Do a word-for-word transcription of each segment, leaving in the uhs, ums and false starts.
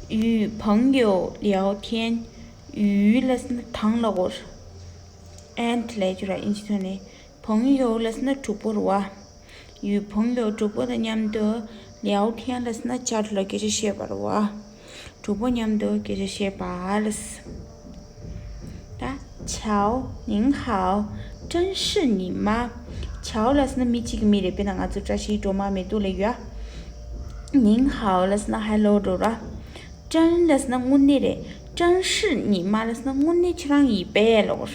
与朋友聊天。与 ལབ་ཟེར་ན་དང་ལབ་དགོས། and ལབ་ཀྱི་ར་ཨིན་ཇི་ཐོག་ནས། 朋友 ལབ་ཟེར་ན་གྲོགས་པོ་རེད་བ། 与朋友 གྲོགས་པོ་དང་མཉམ་དུ། 聊天 ལབ་ཟེར་ན་ཆེཊ་ལ་སྐད་ཆ་བཤད་པ་རེད་བ། གྲོགས་པོ་མཉམ་དུ་སྐད་ཆ་བཤད་པ་ལབ། ད། 巧，您好，真是你吗？ 巧 ལབ་ཟེར་ན་མི་གཅིག་གི་མིང་རེད། དཔེར་ན་ང་ཚོ་བཀྲ་ཤིས་སྒྲོལ་མ་མེ་ཏོག་ལབ་ཡོད། 您好 ལབ་ཟེར་ན་ཧེ་ལོ་འགྲོ་ར། 真 ལབ་ཟེར་ན་དངོས་གནས་རེད། 真是你吗 ལབ་ཟེར་ན་དངོས་གནས་ཁྱེད་རང་ཡིན་པས་ལབ་དགོས།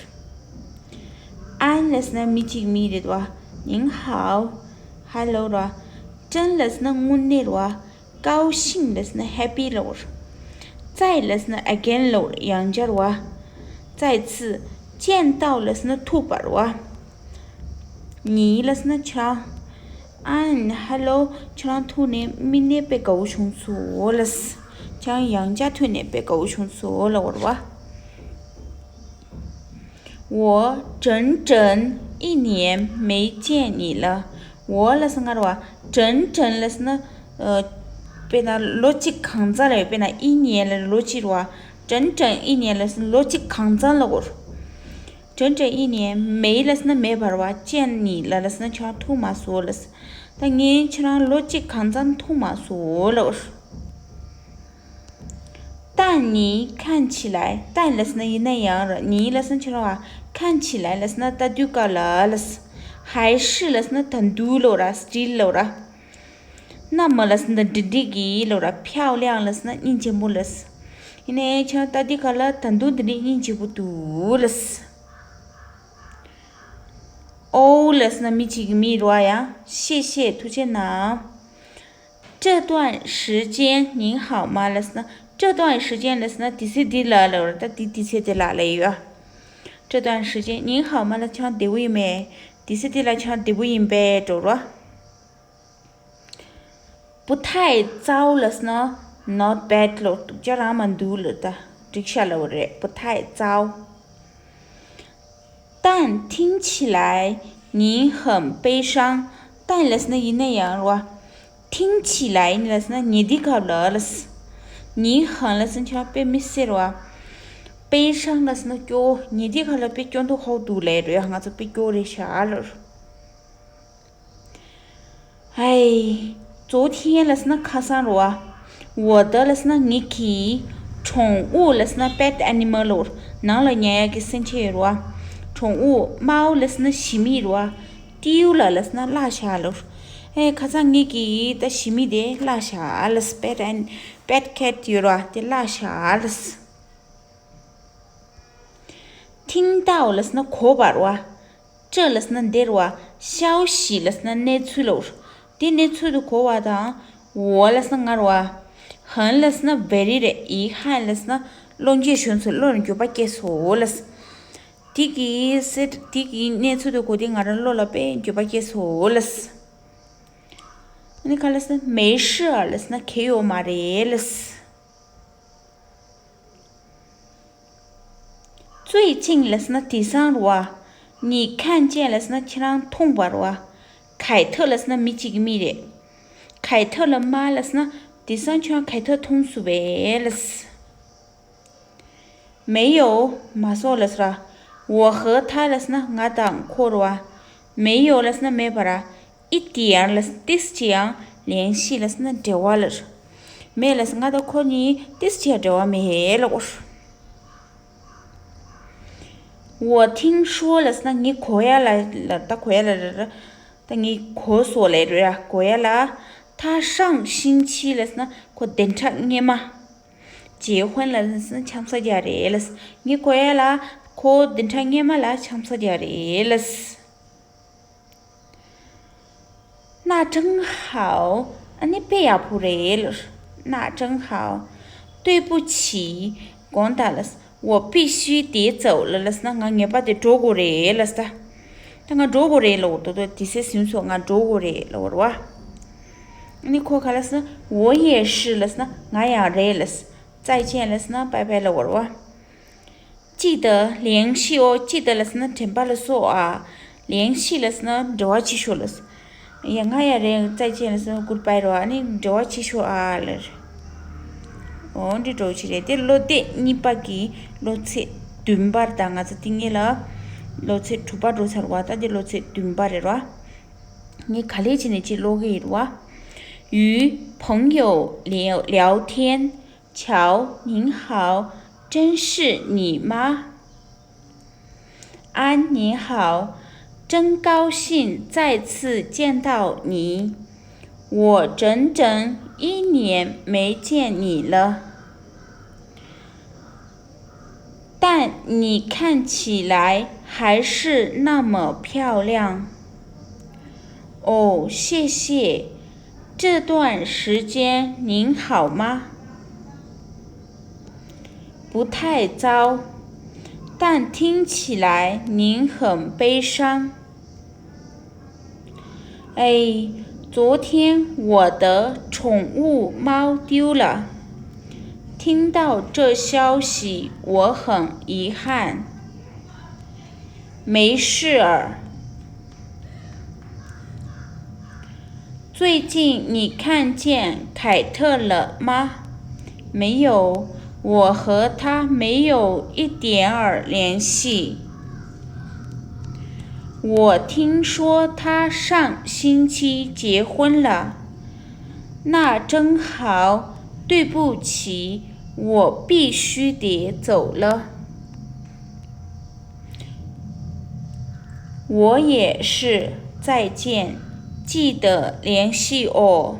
安 ལབ་ཟེར་ན་མི་གཅིག་གི་མིང་རེད་བ། 您好། ཧེ་ལོ་ར། 真 ལབ་ཟེར་ན་དངོས་གནས་རེད་བ། 高兴 ལབ་ཟེར་ན་ཧེ་པི་ལབ་དགོས། 再 ལབ་ཟེར་ན་ཨ་གེན་ལབ་དགོས། ཡང་བསྐྱར་བ། 再次། 见到 ལབ་ཟེར་ན་ཐུག་པ་རེད་བ། 你 ལབ་ཟེར་ན་ཁྱེད་རང་། 安 ཧེ་ལོ། ཁྱེད་རང་ཐུག་ནས་དམིགས་ནས་དཔེ་དགའ་བོ་བྱུང་སོང་ལབ། ཁྱེད་རང་ཡང་བསྐྱར་ཐུག་ནས་དཔེ་དགའ་བོ་བྱུང་སོང་ལབ་དགོས་རེད་བ། 我整整一年没见你了། 我 ལབ་ཟེར་ན་རེད་བ། 整整 ལབ་ཟེར་ན། ཨ། དཔེར་ན་ལོ་གཅིག་གང་ཙམ་ལབ་ཡོད། དཔེར་ན་一年 ལབ་ལོ་གཅིག་རེད་བ། 整整一年 ལབ་ཟེར་ན་ལོ་གཅིག་གང་ཙམ་ལབ་དགོས། 整整一年། 没 ལབ་ཟེར་ན་མེད་པ་རེད་བ། 见你了 ལབ་ཟེར་ན་ཁྱེད་རང་ཐུག་མ་སོང་ལབ། ད་ངས་ཁྱེད་རང་ལོ་གཅིག་གང་ཙམ་ཐུག་མ་སོང་ལབ། 但你看起来། 但 ལབ་ཟེར་ན་ཡིན་ན་ཡང་ར། 你 ལབ་ཟེར་ན་ཁྱེད་རང་བ། 看起来 ལབ་ཟེར་ན་ལྟ་དུས་སྐབས་ལ་ལབ། 还是 ལབ་ཟེར་ན་ད་དུང་ལབ་ར། still ལབ་ར། 那么 ལབ་ཟེར་ན་འདི་འདྲ་གི་ལབ་ར། 漂亮 ལབ་ཟེར་ན་སྙིང་རྗེ་མོ་ལབ། ཡིན་ནའི་ཁྱེད་རང་ལྟ་དུས་སྐབས་ལ་ད་དུང་འདི་འདྲ་སྙིང་རྗེ་པོ་འདུག་ལབ། 哦 ལབ་ཟེར་ན་མི་གཅིག་གི་མིང་རེད་བ། ཡང་། 谢谢། ཐུགས་རྗེ་གནང་། 这段时间您好吗 ལབ་ཟེར་ན། 这段时间 ལབ་ཟེར་ན་དུས་ཚོད་འདི་ལ་ལབ་ར། ད་དེ་དུས་ཚོད་དེ་ལ་ལབ་ཡོད། 这段时间您好吗 ལབ་ཁྱེད་རང་བདེ་པོ་ཡིན་པས། དུས་ཚོད་འདི་ལ་ཁྱེད་རང་བདེ་པོ་ཡིན་པས་འགྲོ་ར། 不太糟 ལབ་ཟེར་ན་not bad ལབ། སྡུག་ཅག་རང་མ་འདུག་ལབ། ད་འགྲིག་ཤག་ལབ་རེད། 不太糟། 但听起来你很悲伤。 但 ལབ་ཟེར་ན་ཡིན་ན་ཡང་རེད་བ། 听起来 ལབ་ཟེར་ན་ཉན་དུས་སྐབས་ལ་ལབ། 你很 ལབ་ཟེར་ན་ཁྱེད་རང་དཔེ་མི་སྲིད་རེད་བ། 悲伤 ལབ་ཟེར་ན་སྐྱོ་བོ། ཉན་དུས་སྐབས་ལ་དཔེ་སྐྱོ་མདོག་ཁ་པོ་འདུག་ལབ་རེད། ང་ཚོ་དཔེ་སྐྱོ་བོ་རེད་ཤག་ལབ། 哎། 昨天 ལབ་ཟེར་ན་ཁ་སང་རེད་བ། 我的 ལབ་ཟེར་ན་ངེད་ཀྱི། 宠物 ལབ་ཟེར་ན་pet animal ལབ། ནང་ལ་ཉར་ཡག་གི་སེམས་ཅན་ཡོད་རེད་བ། 宠物། 猫 ལབ་ཟེར་ན་ཞི་མི་རེད་བ། 丢了 ལབ་ཟེར་ན་བརླག་བཞག་ལབ། ཨེ། ཁ་སང་ངེད་ཀྱི་ད་ཞི་མི་དེ་བརླག་བཞག་ལབ། pet and pet cat ཡོད་རེད་བ། དེ་བརླག་བཞག་ལབ། 听到 ལབ་ཟེར་ན་གོ་བ་རེད་བ། 这 ལབ་ཟེར་ན་འདི་རེད་བ། 消息 ལབ་ཟེར་ན་གནས་ཚུལ་ལབ། དེ་གནས་ཚུལ་དེ་གོ་བ་དང་། 我 ལབ་ཟེར་ན་ང་རེད་བ། 很 ལབ་ཟེར་ན་very རེད། 遗憾 ལབ་ཟེར་ན་བློ་འགྱོད་བྱུང་སོང་། བློ་ལ་འགྱོད་པ་སྐྱེས་སོང་ལབ། དེ་གི་སེ། དེ་གི་གནས་ཚུལ་དེ་གོ་དུས་ང་རང་བློ་ལ་དཔེ་འགྱོད་པ་སྐྱེས་སོང་ལབ། ཨ་ནི་ག་ལབ་ཟེར་ན། 没事 ལབ་ཟེར་ན་གལ་ཡོད་མ་རེད་ལབ། 最近 ལབ་ཟེར་ན་དེང་སང་རེད་བ། 你看见 ལབ་ཟེར་ན་ཁྱེད་རང་མཐོང་བ་རེད་བ། 凯特 ལབ་ཟེར་ན་མི་གཅིག་གི་མིང་རེད། 凯特了吗 ལབ་ཟེར་ན་དེང་སང་ཁྱེད་རང་凯特མཐོང་སོང་བས་ལབ། 没有། མ་སོང་ལབ་ཟེར་ར། 我和他 ལབ་ཟེར་ན་ང་དང་ཁོ་རེད་བ། 没有 ལབ་ཟེར་ན་མེད་པ་ར། 一点 ལབ་ཟེར་ན་ཏིས་ཅི་ཡང་། 联系 ལབ་ཟེར་ན་འབྲེལ་བ་ལབ། མེད་ལབ་ཟེར། ང་དང་ཁོ་གཉིས་ཏིས་ཅི་ཡང་འབྲེལ་བ་མེད་ལབ། 我听说 ལབ་ཟེར་ན་ངས་གོ་ཡ་ལ་ལ། ད་གོ་ཡ་ལ་ལ་ལ། ད་ངས་གོ་སོང་ལབ་རེད་ཡ། གོ་ཡ་ལ། 他上星期 ལབ་ཟེར་ན་ཁོ་བདུན་ཕྲག་སྔོན་མ། 结婚 ལབ་ཟེར་ན་འཆམ་ས་རྒྱག་རེད་ལབ། ངས་གོ་ཡ་ལ་ཁོ་བདུན་ཕྲག་སྔོན་མ་ལ་འཆམ་ས་རྒྱག་རེད་ལབ། 那真好། ཨ་ནི་དཔེ་ཡག་པོ་རེད་ལབ། 那真好། 对不起། དགོངས་དག་ལབ། 我必须得走了 ལབ་ཟེར་ན་ང་ངེས་པར་དུ་འགྲོ་དགོས་རེད་ལབ་ཟེར། ད་ང་འགྲོ་དགོས་རེད་ལབ། ད་ད་དུས་ཚོད་ཟིན་སོང་། ང་འགྲོ་དགོས་རེད་ལབ་པ་རེད་བ། ཨ་ནི་ཁོ་ག་ལབ་ཟེར་ན། 我也是 ལབ་ཟེར་ན་ང་ཡང་རེད་ལབ། 再见 ལབ་ཟེར་ན་bye bye ལབ་པ་རེད་བ། 记得联系哦། 记得 ལབ་ཟེར་ན་དྲན་པ་ལ་གསོ་ཨ། 联系 ལབ་ཟེར་ན་འབྲེལ་བ་བྱེད་ཤོག་ལབ། ཡ། ང་ཡང་རེད། 再见 ལབ་ཟེར་ན་goodbye རེད་བ། ཨ་ནི་འབྲེལ་བ་བྱེད་ཤོག་ཨ་ལབ། འོ་འདི་འདྲ་ཞིག་རེད། དེ་ལོ་དེབ་གཉིས་པ་གི་གློག་ཚད་བདུན་པ་རེད། ད་ང་ཚོ་དེ་སྔོན་ལ་གློག་ཚད་དྲུག་པ་འགྲོ་ཚར་བ། ད་དེ་གློག་ཚད་བདུན་པ་རེད་ར། ངས་ག་ལེར་བྱས་ནས་ཅིག་ཀློག་གི་ཡིན་ར། 与朋友聊聊天，瞧，您好，真是你吗？ 安，你好，真高兴再次见到你。我整整一年没见你了，但你看起来还是那么漂亮。哦，谢谢。这段时间您好吗？ 不太糟，但听起来您很悲伤。哎，昨天我的宠物猫丢了，听到这消息我很遗憾。没事儿。 最近你看见凯特了吗？没有，我和他没有一点儿联系。我听说他上星期结婚了，那真好。对不起，我必须得走了。 我也是，再见，记得联系哦。